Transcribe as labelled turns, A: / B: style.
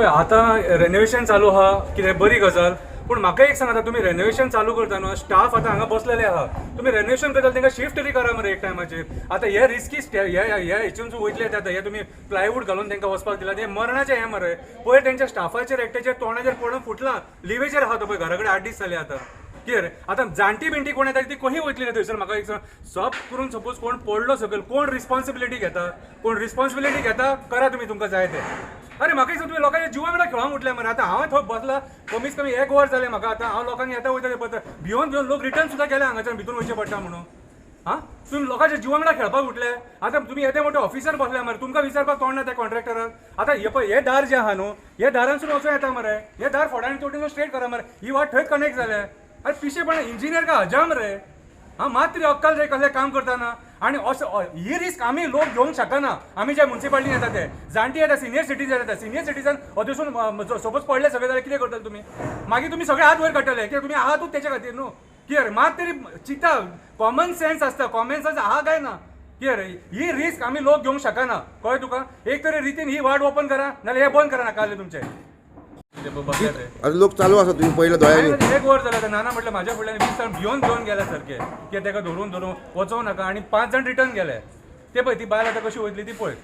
A: पळय आतां रेनोवेशन चालू आहा, कितें बरी गजाल. पूण म्हाका एक सांग, आतां तुमी रेनोवेशन चालू करता न्हू, स्टाफ आतां हांगा बसलेले आहा, तुमी रेनोवेशन करता तांकां शिफ्ट तरी करा मरे एक टायमाचेर. आतां हे रिस्की हे हे हेतून वयतले ते, आतां हे तुमी प्लायवूड घालून तांकां वचपाक दिला, ते मरणाचें हें मरे. पयर तेंच्या स्टाफाचेर एकट्याचेर तोंडाचेर पडून फुटलां, लिवेचेर आहा तो पळय, घरा कडेन 8 दीस जाले आतां. कितें रे आतां जाणटी बिणटी कोण येता ती खंय वयतली रे थंयसर? म्हाका एक सांग, सब करून सपोज कोण पडलो सकयल, कोण रिस्पॉन्सिबिलिटी घेता? कोण रिस्पॉन्सिबिलिटी घेता? करा तुमी तुमकां जाय ते. अरे म्हाका एक सांग, तुमी लोकांच्या जिवा वांगडा खेळोंक उठले मरे. आतां हांव थंय बसला कमीत कमी 1 वर जालें म्हाका, आतां हांव लोकांक येता वयता ते पळयता, भिवन भिवन लोक रिटर्न सुद्दां गेले हांगाच्यान, भितून वयचें पडटा म्हणून. आं तुमी लोकांच्या जिवा वांगडा खेळपाक उठले. आतां तुमी येदे मोठे ऑफिसर बसले मरे, तुमकां विचारपाक तोंड ना त्या कॉन्ट्रॅक्टराक. आतां हे पळय हे दार जें आहा न्हू, हे दारांसून वचों येता मरे, हे दार फोडान तोडून स्ट्रेट करा मरे, ही वाट थंयच कनेक्ट जाल्या. अरे पिशेपणा, इंजिनियर का हजाम रे. हां मात तरी अक्कल जाय कसलें काम करतना. आनी असो ही रिस्क आमी लोक घेवंक शकना. आमी जे मुन्सिपालिटीन येता ते जाणटी येता, सिनियर सिटीजन येता, सिनियर सिटीजन अदूसून सपोज पडले सगळे जाल्यार कितें करतले तुमी? मागीर तुमी सगळे हात वयर काडटले कित्याक तुमी आहातूच तेच्या खातीर न्हू. कितें रे मात तरी चिंता, कॉमन सेन्स आसता, कॉमन सेन्स आहा काय ना? कितें रे ही रिस्क आमी लोक घेवंक शकना, कळ्ळें तुका? एक तरी रितीन ही वाट ओपन करा, नाल्यार हें बंद करा नाका जाल्यार तुमचें.
B: आतां लोक चालू आसा, तुमी पयले दोळ्यांनी.
A: 1 वर जालें आतां. नाना म्हटलें म्हाज्या फुडल्यान 20 जाण भिवन भिवन गेले सारके, की ताका धरून धरून वचोंक नाका. आनी 5 जाण रिटर्न गेले. ते पळय ती बायल आतां कशी वयतली ती पळय.